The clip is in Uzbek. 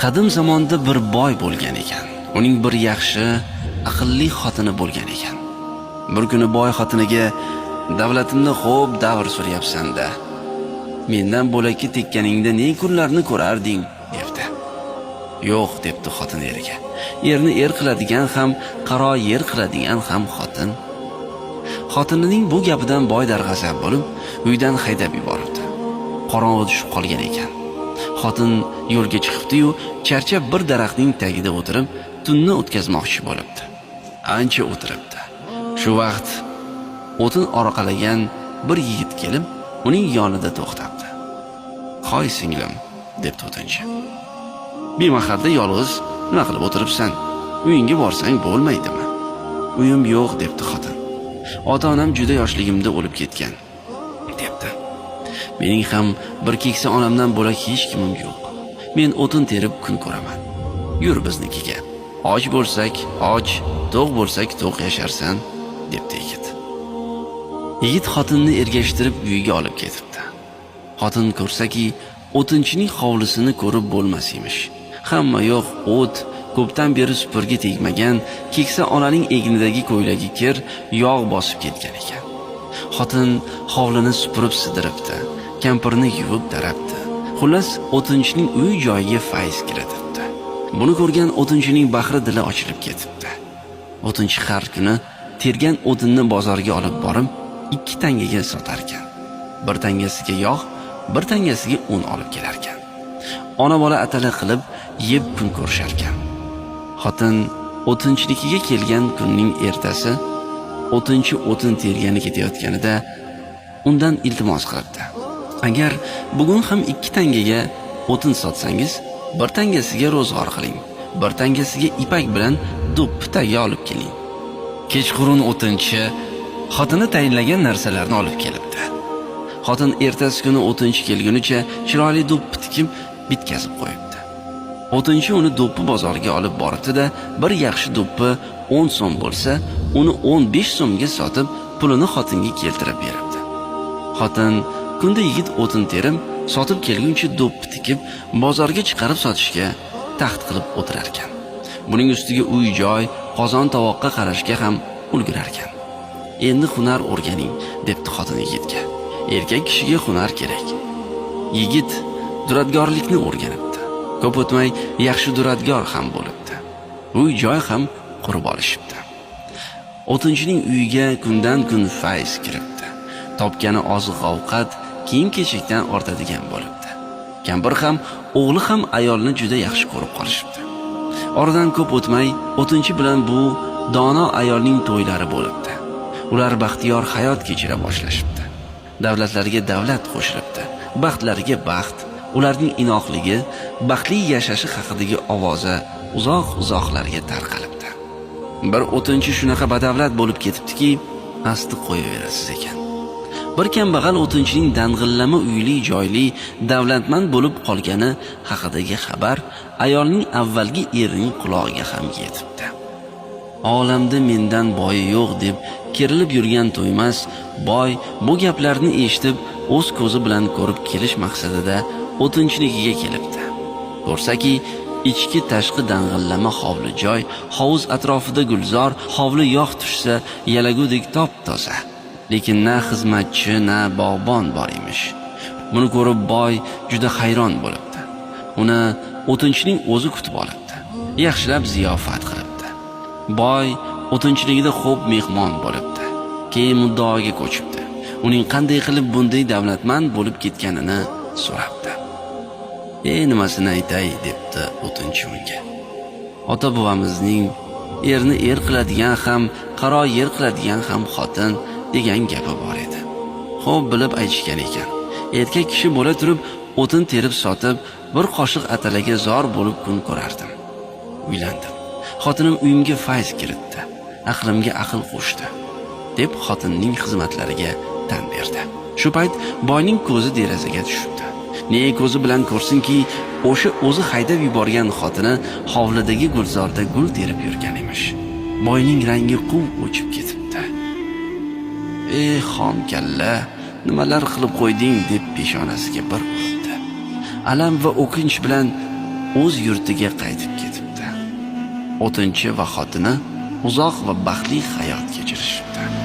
Qadim zamonda bir boy bo'lgan ekan. Uning bir yaxshi, aqlli xotini bo'lgan ekan. Bir kuni boy xotiniga: "Davlatimni xo'p davr suryapsan-da. Mendan bo'lakka tekkaningda ne kunlarni ko'rarding?" debdi. "Yo'q", debdi xotin eriga. "Erni er qiladigan ham, qaro yer qiladigan ham xotin." Xotinining bu gapidan boy darg'azab bo'lib, uydan haydab yuboribdi. Qorong'i tushib qolgan ekan. Xotin yo'lga chiqibdi-yu, charchab bir daraxtning tagida o'tirib, tunni o'tkazmoqchi bo'libdi. Ancha o'tiribdi. Shu vaqt o'tin orqalagan bir yigit kelib, uning yonida to'xtabdi. "Hoy singlim", debdi o'tinchi. "Bemahalda yolg'iz nima qilib o'tiribsan? Uyingga borsang bo'lmaydimi?" "Uyim yo'q", debdi xotin. "Ota-onam juda yoshligimda o'lib ketgan", debdi. "Mening ham bir keksa onamdan bo'lak hech kimim yo'q. Men o'tin terib kun ko'raman. Yur biznikiga. Och bo'lsak, och, to'q bo'lsak, to'q yasharsan", debdi yigit. Yigit xotinni ergashtirib uyiga olib ketibdi. Xotin ko'rsaki, o'tinchining hovlisini ko'rib bo'lmas emish. Hamma yoq o't, ko'pdan beri supurgi tegmagan, keksa onaning egnidagi ko'ylagi kir, yog' bosib ketgan ekan. Xotin hovlini supurib sidiribdi, kampirni yuvib darabdi. Xullas, o'tinchining uy joyiga fayz kiritibdi. Buni ko'rgan o'tinchining bahri dili ochilib ketibdi. O'tinchi har kuni tergan o'tinni bozorga olib borib, 2 tangaga sotarkan. Bir tangasiga yog', bir tangasiga un olib kelarkan. Ona bola atala qilib yeb kun ko'risharkan. Xotin o'tinchinikiga kelgan kunning ertasi o'tinchi o'tin tergani ketayotganida undan iltimos qilibdi. "Agar bugun ham 2 tangaga o'tin sotsangiz, bir tangasiga ro'zg'or qiling, bir tangasiga ipak bilan do'ppi taga olib keling." Kechqurun o'tinchi xotini tayinlagan narsalarni olib kelibdi. Xotin ertasi kuni o'tinchi kelgunicha chiroyli do'ppi tikib bitkazib qo'yibdi. O'tinchi uni do'ppi bozoriga olib boribdi-da, bir yaxshi do'ppi 10 so'm bo'lsa, uni 15 so'mga sotib, pulini xotinga keltirib beribdi. Xotin kunda yigit o'tin terib, sotib kelguncha do'ppi tikib, bozorga chiqarib sotishga taxt qilib o'tirar ekan. Buning ustiga uy joy, qozon tovoqqa qarashga ham ulgurar ekan. "Endi hunar o'rganing", debdi xotin yigitga. "Erkak kishiga hunar kerak." Yigit duradgorlikni o'rganibdi. Ko'p o'tmay yaxshi duradgor ham bo'libdi. Uy joy ham qurib olishibdi. O'tinchining uyiga kundan kun fayz kiribdi. Topgani oziq-ovqat, kiyim-kechakdan ortadigan bo'libdi. Kampir ham, o'g'li ham ayolni juda yaxshi ko'rib qolishibdi. Oradan ko'p o'tmay o'tinchi bilan bu dono ayolning to'ylari bo'libdi. Ular baxtiyor hayot kechira boshlashibdi. Davlatlariga davlat qo'shilibdi, baxtlariga baxt, ularning inoqligi, baxtli yashashi haqidagi ovoza uzoq-uzoqlarga tarqalibdi. Bir o'tinchi shunaqa badavlat bo'lib ketibdiki, asti qo'yaverasiz ekan. Bir kambag'al o'tinchining dang'illama uyli joyli davlatmand bo'lib qolgani haqidagi xabar ayolning avvalgi erining qulog'iga ham yetibdi. Olamda mendan boyi yo'q deb kerilib yurgan to'ymas boy bu gaplarni eshitib, o'z ko'zi bilan ko'rib kelish maqsadida o'tinchinikiga kelibdi. Ko'rsaki, ichki tashqi dang'illama hovli joy, hovuz atrofida gulzor, hovli yog' tushsa yalagudek top toza. Lekin na xizmatchi, na bog'bon bor emish. Buni ko'rib boy juda hayron bo'libdi. Uni o'tinchining o'zi kutib olibdi. Yaxshilab ziyofat qilibdi. Boy o'tinchiligida xo'p mehmon bo'libdi. Keyin muddaoga ko'chibdi. Uning qanday qilib bunday davlatmand bo'lib ketganini so'rabdi. "E, nimasini aytay", debdi o'tinchi unga. "Ota bobomizning erni er qiladigan ham, qaro yer qiladigan ham xotin degan gapi bor edi. Xo'p bilib aytishgan ekan. Erkak kishi bo'la turib o'tin terib sotib, bir qoshiq atalaga zor bo'lib kun ko'rardim. Uylandim. Xotinim uyimga fayz kiritdi. Aqlimga aql qo'shdi", deb xotinning xizmatlariga tan berdi. Shu payt boyning ko'zi derazaga tushibdi. Ne ko'zi bilan ko'rsinki, o'sha o'zi haydab yuborgan xotini hovlidagi gulzorda gul terib yurgan emish. Boyning rangi quv o'chib ketibdi. "Ey xom kalla, nimalar qilib qo'yding", deb peshonasiga bir uribdi. Alam va o'kinch bilan o'z yurtiga qaytib ketibdi. O'tinchi va xotini uzoq va baxtli hayot kechirishibdi.